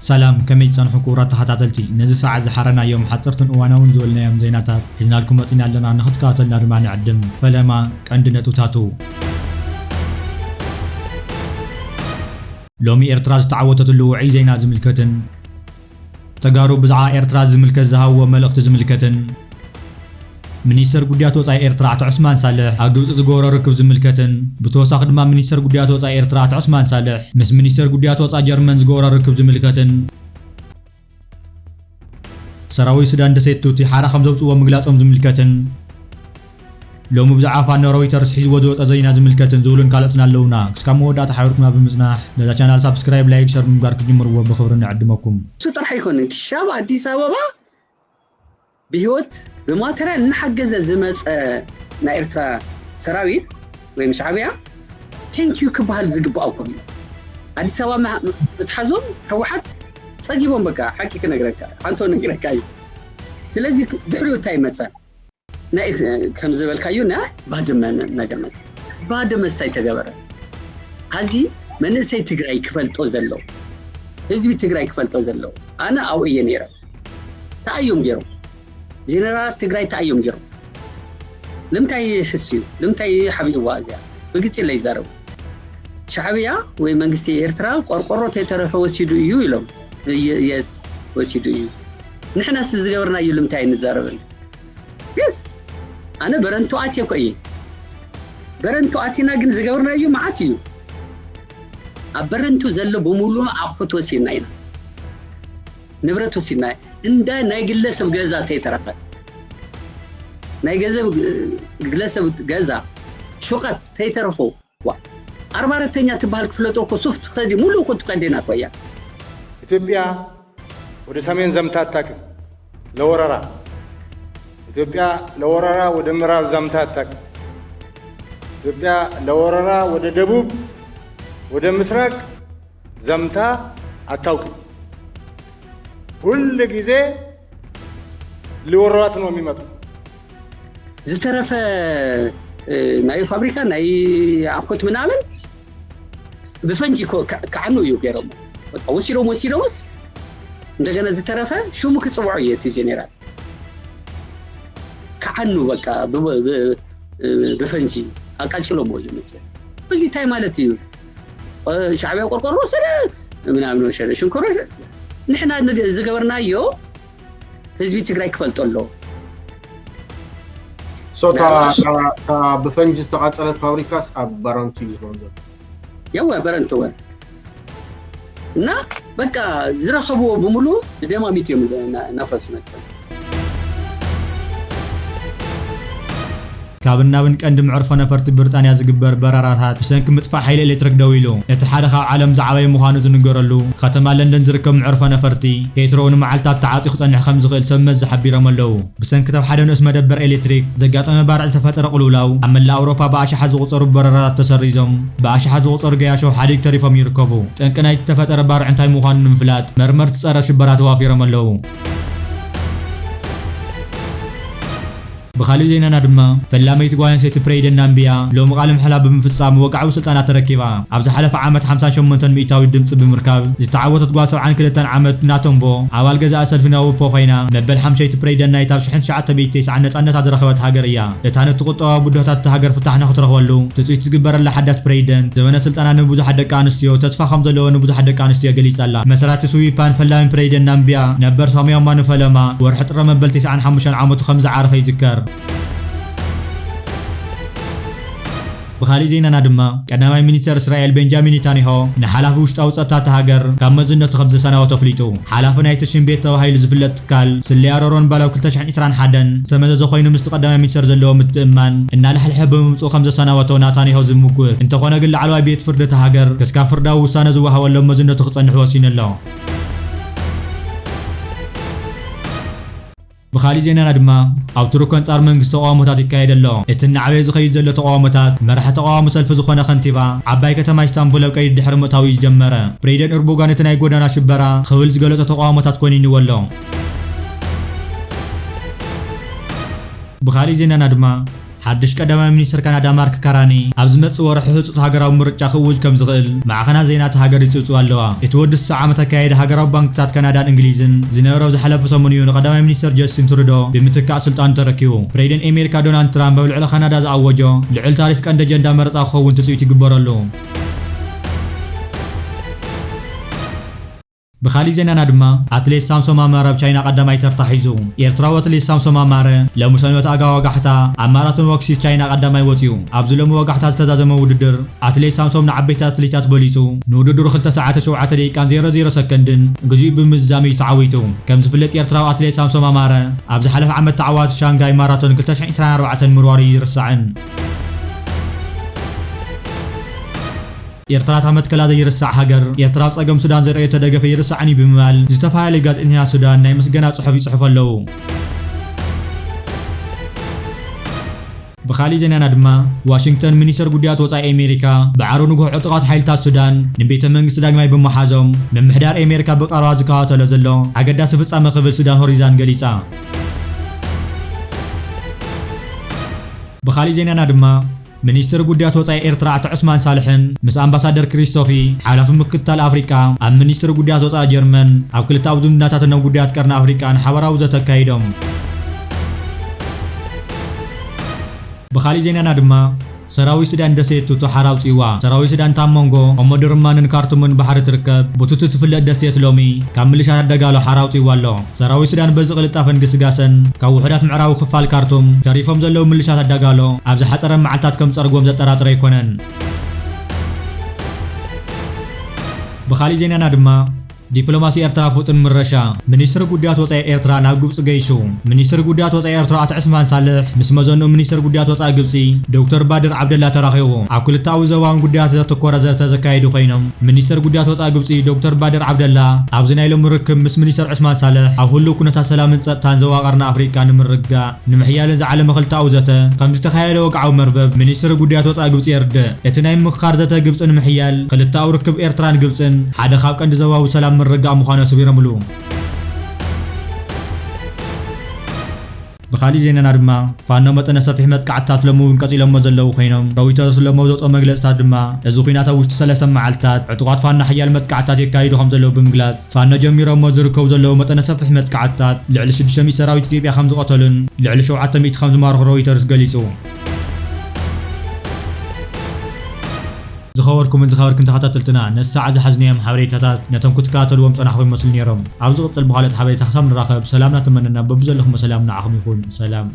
ሰላም፣ ከመይ ትጸንሑ ክቡራት ተኸታተልቲ? ነዚ ሰዓት ዝሓረናዮም ሓጸርትን እዋናውን ዝበልናዮም ዜናታት ሒዝናልኩም መጺና ኣለና። ንኽትከታተልና ድማ ንዕድም። ፈለማ ቀንዲ ነጥብታቱ። ሎሚ ኤርትራ ዝተዓወተትሉ ውዑይ ዜና ዝምልከትን ተጋሩ ብዛዕባ ኤርትራ ዝምልከት ዝሃብዎ መልእኽቲ ዝምልከትን ሚኒስተር ጉዳያት ወጻኢ ኤርትራ ኣቶ ዑስማን ሳልሕ ኣብ ግብጺ ዝገበሮ ርክብ ዝምልከትን ብተወሳኺ ድማ ሚኒስተር ጉዳያት ወጻኢ ኤርትራ ኣቶ ዑስማን ሳልሕ ምስ ሚኒስተር ጉዳያት ወጻኢ ጀርመን ዝገበሮ ርክብ ዝምልከትን ሰራዊት ሱዳን ደሴት ቱቲ ሓራ ከም ዘውጽእዎ ምግላጾም ዝምልከትን ሎሚ ብዛዕባ ፋኖ ሮይተርስ ሒዝዎ ዝወጸ ዜና ዝምልከትን ዝብሉን ካልኦትን ኣለውና። ክስካብ መወዳእታ ሓቢርኩምና ብምጽናሕ ነዛ ቻናል ሳብስክራይብ፣ ላይክ፣ ሸር ብምግባር ክጅምርዎ ብኽብሪ ንዕድመኩም። እሱ ጥራሕ ኣይኮነን። ክሻብ ኣዲስ ኣበባ ብህይወት ብማተርያል እናሓገዘ ዝመጸ ናይ ኤርትራ ሰራዊት ወይም ሻዕብያ ቴንኪዩ ክበሃል ዝግባኦ እኮ እዩ። ኣዲስ ኣበባ ምሓ-፣ ምትሓዞም ህወሓት ጸጊቦም፣ በቃ ሓቂ ክነግረካ፣ ሓንቶ ነግረካ እዩ። ስለዚ ድሕሪኡ እንታይ ይመጸ? ናይ፣ ከም ዝበልካዩ ናይ ባድመ ነ-፣ ነገር መጸ። ባድመ እንታይ ተገበረ? ሐዚ መንእሰይ ትግራይ ክፈልጦ ዘለዎ፣ ህዝቢ ትግራይ ክፈልጦ ዘለዎ፣ ኣነ ኣብኡ እየ ነይረ። እንታይ እዮም ገይሮም? ጀነራላት ትግራይ እንታይ እዮም ገይሮም? ልምታይ ይሕስዩ? ልምታይ ሓቢእዋ እዚኣ? ብግልፂ ለይዛረቡ። ሻዕብያ ወይ መንግስቲ ኤርትራ ቆርቆሮ ተይተረፈ ወሲዱ እዩ ኢሎም። የ-፣ የስ፣ ወሲዱ እዩ። ንሕናስ ዝገበርናዩ ልምታይ ኣይንዛረብን? የስ፣ ኣነ በረንቱ ኣትየ እኮ እየ። በረንቱ ኣቲና ግን ዝገበርናዩ መዓት እዩ። ኣብ በረንቱ ዘሎ ብምሉኡ ኣቑሑት ወሲድና ኢና። ንብረት ወሲድና። እንዳ ናይ ግለሰብ ገዛ ተይተረፈ። ናይ ገዘብ-፣ ግለሰብ ገዛ፣ ሹቐት ተይተረፎ። ዋ፣ ኣርባ ኣራተኛ ትበሃል ክፍለ ጦር እኮ ሱፍ ትኸዲ፣ ሙሉእ እኮ ትኸደና እኮ እያ። ኢትዮጵያ ወደ ሰሜን ዘምታ አታውቅም ለወረራ። ኢትዮጵያ ለወረራ ወደ ምዕራብ ዘምታ አታውቅም። ኢትዮጵያ ለወረራ ወደ ደቡብ፣ ወደ ምስራቅ ዘምታ አታውቅም። ሁል ጊዜ ሊወሯት ነው የሚመጡ። ዝተረፈ፣ እ፣ ናይ ፋብሪካ፣ ናይ ኣቑሑት ምናምን ብፈንጂ ኮ-፣ ከ-፣ ከዓኑ እዩ ገይሮሞ። በቃ ወሲዶም፣ ወሲዶምስ እንደገና ዝተረፈ ሽሙ ክጽውዖ እዩ እቲ ጀኔራል። ከዓኑ በቃ ብ-፣ ብ-፣ ብ-፣ ብፈንጂ ኣቃጭሎሞ እዩ መጽእ። እዚ እንታይ ማለት እዩ? እ፣ ሻዕብያ ቆርቆሮ ወሰደ፣ ምናምን ወሰደ፣ ሽንኮሮ፣ ንሕና ንግ-፣ ዝገበርናዮ ህዝቢ ትግራይ ክፈልጦ ኣለዎ። ሶ፣ እታ፣ እታ፣ እታ ብፈንጂ ዝተቓጸለት ፋብሪካስ ኣብ ባረንቱ እዩ ዝኸውን ዘሎ? የወ፣ በረንቱ ወ። እና በቃ ዝረኸብዎ ብምሉ ብደማሚት እዮም ዘ-፣ እና-፣ እናፈሱ መጸ። ካብን ናብን ቀንዲ መዕርፎ ነፈርቲ ብሪጣንያ ዝግበር በረራታት ብሰንኪ ምጥፋእ ሓይሊ ኤሌክትሪክ ደው ኢሉ። እቲ ሓደ ካብ ዓለም ዝዓበየ ምዃኑ ዝንገረሉ ከተማ ለንደን ዝርከብ መዕርፎ ነፈርቲ ሄትሮው ንመዓልታት ተዓጽዩ ክጸንሕ ከም ዝኽእል ሰብ መዚ ሓቢሮም ኣለዉ። ብሰንኪ ኣብ ሓደ ንኡስ መደበር ኤሌክትሪክ ዘጋጠመ ባርዕ ዝተፈጠረ ቅልውላው ኣብ መላእ ኣውሮፓ ብኣሽሓት ዝቑጸሩ በረራታት ተሰሪዞም፣ ብኣሽሓት ዝቑጸሩ ገያሾ ሓዲግ ተሪፎም ይርከቡ። ጠንቂ ናይቲ ዝተፈጠረ ባርዕ እንታይ ምዃኑ ንምፍላጥ መርመርቲ ጸረ ሽበራ ተዋፊሮም ኣለዉ። ብኻልእ ዜናና ድማ፣ ፈላመይቲ ጓል ኣንስተይቲ ፕሬይደን ናምቢያ ሎሚ ቃለ ምሕላ ብምፍጻም ወግዓዊ ስልጣና ተረኪባ። ኣብ ዝሓለፈ ዓመት ሓምሳን ሸሞንተን ሚእታዊት ድምጺ ብምርካብ ዝተዓወተት ጓል ሰብዓን ክልተን ዓመት ናቶምቦ፣ ኣባል ገዛኢ ሰልፊ ናውፖ ኮይና፣ መበል ሓምሸይቲ ፕሬይደን ናይታ ኣብ ሽሕን ትሽዓተ ሚእቲ ተስዓን ነጻነታ ዝረኸበት ሃገር እያ። እታ ነቲ ቁጠባዊ ብድሆታት እታ ሃገር ፍታሕ ንኽትረኽበሉ ትጽቢት ዝግበረላ ሓዳስ ፕሬይደን፣ ዘመነ ስልጣና ንብዙሓት ደቂ ኣንስትዮ ተስፋ ከም ዘለዎ ንብዙሓት ደቂ ኣንስትዮ ገሊጻ ኣላ። መስራቲ ስዊፓን ፈላሚ ፕሬይደን ናምቢያ ነበር ሳሙያ ማኑፈለማ ወርሒ ጥሪ መበል ተስዓን ሓሙሽተን ዓመቱ ከም ዝዓረፈ ይዝከር። ብኻሊእ ዜናና ድማ፣ ቀዳማይ ሚኒስተር እስራኤል ቤንጃሚን ኔታንያሆ ንሓላፊ ውሽጣዊ ጸጥታ እታ ሃገር ካብ መዝነቱ ከም ዘሰናበቶ ኣፍሊጡ። ሓላፊ ናይቲ ሽን ቤት ተባሂሉ ዝፍለጥ ትካል ስለያ ሮሮን ባላው ክልተ ሽሕን ዕስራን ሓደን ዝተመዘዘ ኮይኑ፣ ምስቲ ቀዳማይ ሚኒስተር ዘለዎ ምትእምማን እናላሕለሐ ብምምጽኡ ከም ዘሰናበቶ ናታንያሆ ዝምጉት እንተኾነ፣ ግን ላዕለዋይ ቤት ፍርዲ እታ ሃገር ክስካብ ፍርዳዊ ውሳነ ዝወሃበሎም መዝነቱ ክጸንሕ ወሲኑ ኣሎ። ብኻሊእ ዜናና ድማ፣ ኣብ ቱርክ ኣንጻር መንግስቲ ተቃውሞታት ይካየድ ኣሎ። እቲ እናዓበየ ዝኸይድ ዘሎ ተቃውሞታት፣ መራሒ ተቃዋሚ ሰልፊ ዝኾነ ከንቲባ ዓባይ ከተማ ኢስታንቡል ኣብ ቀይዲ ድሕሪ ምእታው እዩ ዝጀመረ። ፕሬዚደንት ኤርዶጋን እቲ ናይ ጎዳና ሽበራ ክብል ዝገለጾ ተቃውሞታት ኮኒንዎ ኣሎ። ብኻሊእ ዜናና ድማ፣ ሓድሽ ቀዳማይ ሚኒስተር ካናዳ ማርክ ካርኒ ኣብ ዝመጽእ ወርሒ ህጹጽ ሃገራዊ ምርጫ ክእውጅ ከም ዝኽእል ማዕኸናት ዜና እታ ሃገር ይጽውጽዋ ኣለዋ። እቲ ወዲ ስሳ ዓመት ኣካያዲ ሃገራዊ ባንክታት ካናዳን እንግሊዝን ዝነበረ ኣብ ዝሓለፈ ሰሙን እዩ ንቀዳማይ ሚኒስተር ጀስቲን ትሩዶ ብምትካእ ስልጣኑ ተረኪቡ። ፕሬዚደንት ኣሜሪካ ዶናልድ ትራምፕ ኣብ ልዕሊ ካናዳ ዝኣወጆ ልዑል ታሪፍ ቀንዲ ኣጀንዳ መረጻ ክኸውን ትጽቢት ይግበረሉ። ብኻሊእ ዜናና ድማ ኣትሌት ሳምሶም ኣማረ ኣብ ቻይና ቀዳማይ ተርታ ሒዙ። ኤርትራዊ ኣትሌት ሳምሶም ኣማረ ሎሚ ሰንበት ኣጋ ወጋሕታ ኣብ ማራቶን ወክሲት ቻይና ቀዳማይ ወጺኡ። ኣብዚ ሎሚ ወጋሕታ ዝተዛዘመ ውድድር ኣትሌት ሳምሶም ንዓበይቲ ኣትሌታት በሊጹ። ንውድድሩ ክልተ ሰዓት ሸውዓተ ደቂቃን ዜሮ ዜሮ ሰከንድን ግዚኡ ብምዝዛም እዩ ተዓዊቱ። ከም ዝፍለጥ ኤርትራዊ ኣትሌት ሳምሶም ኣማረ ኣብ ዝሓለፈ ዓመት ተዓዋቲ ሻንጋይ ማራቶን ክልተ ሽሕን ዕስራን ኣርባዕተን ምርዋሩ ይርስዕን። ኤርትራ እታ መትከላ ዘይርሳዕ ሃገር፣ ኤርትራ ኣብ ጸገም ሱዳን ዘርእዮ ተደገፈ ይርሳዕን እዩ ብምባል ዝተፈላለዩ ጋዜጠኛታት ሱዳን ናይ ምስገና ጽሑፍ ይጽሕፉ ኣለዉ። ብኻሊእ ዜናና ድማ ዋሽንግተን ሚኒስተር ጉዳያት ወጻኢ ኣሜሪካ ብዓርቢ ንግሆ ዕጡቓት ሓይልታት ሱዳን ንቤተ መንግስቲ ዳግማይ ብምሓዞም ምምሕዳር ኣሜሪካ ብቐረባ ዝከታተሎ ዘሎ ኣገዳሲ ፍጻመ ክብል ሱዳን ሆሪዛን ገሊጻ። ብኻሊእ ዜናና ድማ ሚኒስትር ጉዳያት ወጻኢ ኤርትራ ኣቶ ዑስማን ሳልሕን ምስ ኣምባሳደር ክሪስቶፊ ሓላፊ ምክትታል ኣፍሪቃ ኣብ ሚኒስትር ጉዳያት ወጻኢ ጀርመን ኣብ ክልተኣዊ ዝምድናታትን ኣብ ጉዳያት ቀርኒ ኣፍሪቃን ሓባራዊ ዘተ ኣካይዶም። ብኻሊእ ዜናና ድማ ሰራዊት ሱዳን ደሴት ቱቱ ሓራ ኣውጺእዋ። ሰራዊት ሱዳን እታ ኣብ መንጎ ኦሞዱርማንን ካርቱምን ባሕሪ ትርከብ ብቱቱ ትፍለጥ ደሴት ሎሚ ካብ ምልሻታት ደጋሎ ሓራ ኣውጺእዋ ኣሎ። ሰራዊት ሱዳን በዚ ቅልጣፈን ግስጋሰን ካብ ውሑዳት ምዕራዊ ክፋል ካርቱም ተሪፎም ዘለዉ ምልሻታት ደጋሎ ኣብ ዝሓጸረ መዓልታት ከም ጸርግዎም ዘጠራጥር ኣይኮነን። ብኻሊእ ዜናና ድማ ዲፕሎማሲ ኤርትራ ፍጡን ምረሻ። ሚኒስትሪ ጉዳያት ወጻኢ ኤርትራ ናብ ግብጺ ገይሹ። ሚኒስትሪ ጉዳያት ወጻኢ ኤርትራ ኣቶ ዑስማን ሳልሕ ምስ መዘንኡ ሚኒስትሪ ጉዳያት ወጻኢ ግብጺ ዶክተር ባድር ዓብደላ ተራኺቡ። ኣብ ክልተኣዊ ዞባውን ጉዳያት ዘተኮረ ዘተ ዘካየዱ ኮይኖም፣ ሚኒስትሪ ጉዳያት ወጻኢ ግብጺ ዶክተር ባድር ዓብደላ ኣብዚ ናይ ሎሚ ርክብ ምስ ሚኒስትር ዑስማን ሳልሕ ኣብ ህሉው ኩነታት ሰላምን ጸጥታን ዞባ ቀርኒ ኣፍሪቃ ንምርግጋእ ንምሕያልን ዝዓለመ ክልተኣዊ ዘተ ከም ዝተኻየደ ወግዓዊ መርበብ ሚኒስትሪ ጉዳያት ወጻኢ ግብጺ የርድእ። እቲ ናይ ምኽኻር ዘተ ግብጺ ንምሕያል ክልተኣዊ ርክብ ኤርትራን ግብጽን ሓደ ካብ ቀንዲ ዞባዊ ሰላም ምርግጋእ ምዃኑ ኣስቢሮምሉ። ብኻሊእ ዜናና ድማ ፋኖ መጠነ ሰፊሕ መጥቃዕትታት ሎሚ እውን ቀጺሎሞ ዘለዉ ኮይኖም፣ ሮይተርስ ሎሚ ኣብ ዘውፅኦ መግለጽታት ድማ እዚ ኲናት ኣብ ውሽጢ ሰለስተ መዓልትታት ዕጡቓት ፋኖ ሓያል መጥቃዕትታት የካይዱ ከም ዘለዉ ብምግላጽ ፋኖ ጀሚሮሞ ዝርከቡ ዘለዉ መጠነ ሰፊሕ መጥቃዕትታት ልዕሊ ሽዱሽተ ሚእቲ ሰራዊት ኢትዮጵያ ከም ዝቐተሉን ልዕሊ ሸውዓተ ሚእቲ ከም ዝማረኹ ሮይተርስ ገሊጹ። ዝኸበርኩምን ዝኸበርክን ተኸታተልትና፣ ነዚ ሰዓት ዝሓዝናዮም ሓበሬታታት ነቶም ክትከታተልዎም ጸናሕኩም ይመስሉ ነይሮም። ኣብ ዝቕጽል ብኻልኦት ሓበሬታ ክሳብ ንራኸብ ሰላም እናተመነና በብዘለኹሞ ሰላም ንዓኹም ይኹን። ሰላም።